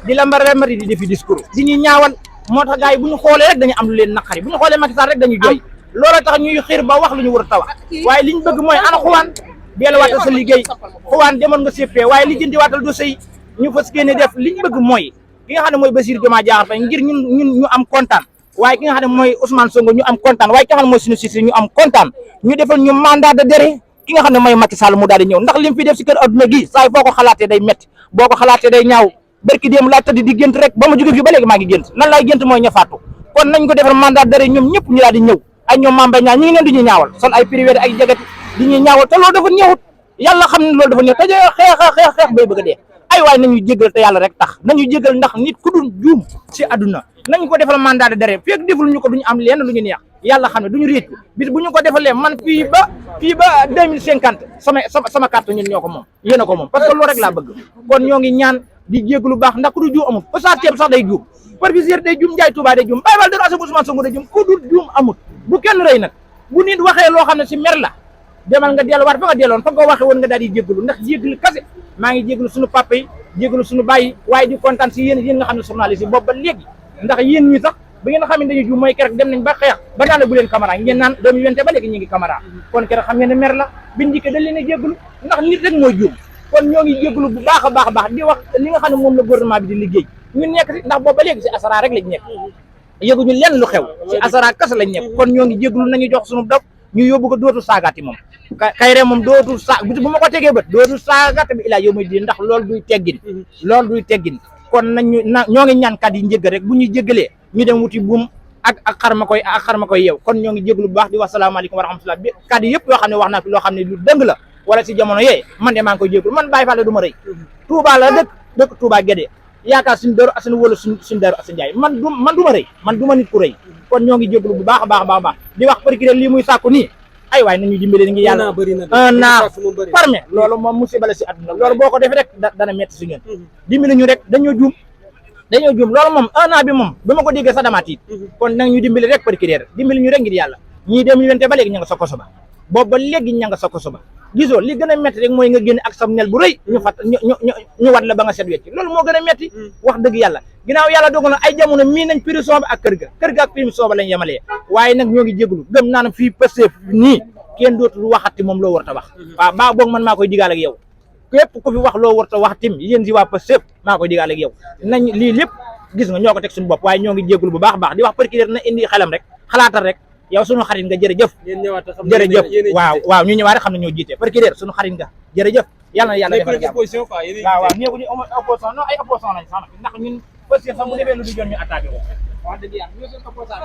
di lambar-lambari di defi discours di ñuy ñaawal moo tax gars yi bu ñu xoolee rek dañuy am lu leen naqari bu ñu xoolee Macky Sall rek dañuy jooy loola tax ñuy xiir ba wax lu ñu war a tawax waaye li ñu bëgg mooy ana xuwaan delluwaatal sa liggéey xuwaan demoon nga CP waaye li jëndi waatal do sëy ñu fas génne def li ñu bëgg mooy ki nga xam ne mooy Bassirou Diomaye Diakhar Faye ngir ñun ñu am kontaan waaye ki nga xam ne mooy Ousmane Sonko ñu am kontaan waaye ki nga xam ne mooy suñu sisi ñu am kontaan ñu defal ñu mandat de déré ki nga xam ne mooy Macky Sall mu daal di ñëw ndax lim fi def si kër adduna gi saa yi foo ko xalaatee day métti boo ko xalaatee day ñaaw barki démb laa tëdd di gént rek ba ma jóge fi ba léegi maa ngi gént lan laay gént mooy ña faatu kon nañ ko defal mandat de déré ñoom ñëpp ñu daal di ñëw ay ñoom Mame Mbaye Niang ñi ngi leen di ñu ñaawal sol ay privé ay jagati di ñuy ñaawal te loolu dafa ñëwut yàlla xam ne loolu dafa ñëw te xeex bay bëgg a dee ay waay nañu jégal te yàlla rek tax nañu jégal ndax nit ku dul juum si àdduna nañ ko defal mandat de déré fekk deful ñu ko duñu am lenn lu ñu neex yàlla xam ne duñu réccu bis bu ñu ko defalee man fii ba 2050 sama carte ñun ñoo ko moom yéen a ko moom parce que loolu rek laa bëgg kon ñoo ngi ñaan di jégalu baax ndax ku dul juum amul ba saa ceeb sax day juum proviseur day juum Ndiaye Touba day juum Baye Fall dara Assane Ousmane Sonko day juum ku dul juum amul bu kenn rëy nag bu nit waxee loo xam ne si mer la demal nga delluwaat fa nga delloon fa nga waxee woon nga daal di jégalu ndax jégalu kase maa ngi jégalu suñu papa yi jégalu suñu baay waaye di kontaan si yéen nga xam ne journaliste yi boobu ba léegi ndax yéen ñi sax ba ngeen xam ne dañuy juum mooy keroog dem nañ ba xeex ba naan la bu leen caméra ngeen naan 2020 ba léegi ñu ngi caméra kon keroog xam ngeen ne mer la biñ njëkkee dañ leen a jégalu ndax nit rek mooy juum kon ñoo ngi jégalu bu baax a baax di wax li nga xam ne moom la gouvernement bi di liggéey ñun nekk si ndax boobu ba léegi si asara rek lañ nekk yëguñu lenn lu xew si asara kasa lañ nekk kon ñoo ngi jégalu nañu jox suñu dog ñu yóbbu ko dootul saagaati moom Kairé moom dootul bu ma ko tegee bët dootul saagaati bi ilaa yow muy di ndax loolu duy teggin kon nañu ñoo ngi ñaan kat yi njëggal rek bu ñuy jéggalee ñu dem wuti buum ak xarma koy yeew kon ñoo ngi jégalu bu baax di wax salaamaaleykum wa rahmatullah bi kat yi yëpp yoo xam ne wax naa fi loo xam ne lu dëng la wala si jamono yee man de maa ngi koy jégalu man Baye Fall du ma rëy Touba la dëkk Touba Guédé yaakaar suñu dëru Assane wala suñu dëru Assane Ndiaye man du ma rëy man du ma nit ku rëy kon ñoo ngi jégalu bu baax a baax di wax procureur lii muy sàkku nii ay waay nañu dimbale ngi yàlla un an parme loolu moom musiba la si àdduna loolu boo ko defee rek dana metti si ñun dimbali ñu rek dañoo juum loolu moom un an bi moom ba ma ko déggee sax dama tiit kon nag ñu dimbali rek procureur dimbali ñu rek ngir yàlla ñii dem ñu wente ba léegi ña nga sa koso ba boobu ba léegi ña nga sa koso ba gisoo li gën a metti rek mooy nga génne ak sam nel bu rëy ñu wat la ba nga set wecc loolu moo gën a metti wax dëgg yàlla ginnaaw yàlla dogal na ay jamono mii nañ prison ba ak kër ga ak prison ba lañ yemalee waaye nag ñoo ngi jégalu gëm naa ne fii Pastef nii kenn dootul waxati moom loo war ta wax waaw baa boog man maa koy digaal ak yow képp ku fi wax loo war ta wax tim yéen si waa Pastef maa koy digaal ak yow nañ lii lépp gis nga ñoo ko teg suñu bopp waaye ñoo ngi jégalu bu baax a baax di wax procureur na indi xelam rek xalaatal rek yow suñu xarit nga jërëjëf waaw ñu ñëwaat rek xam ne ñoo jiite procureur suñu xarit nga jërëjëf yàlla na yàlla defal jàmm waaw néeguñu opposition non ay opposition lañ sax ndax ñun Pastef sax bu defee lu du joon ñu attaqué ko wax dëgg yàlla ñu seen opposition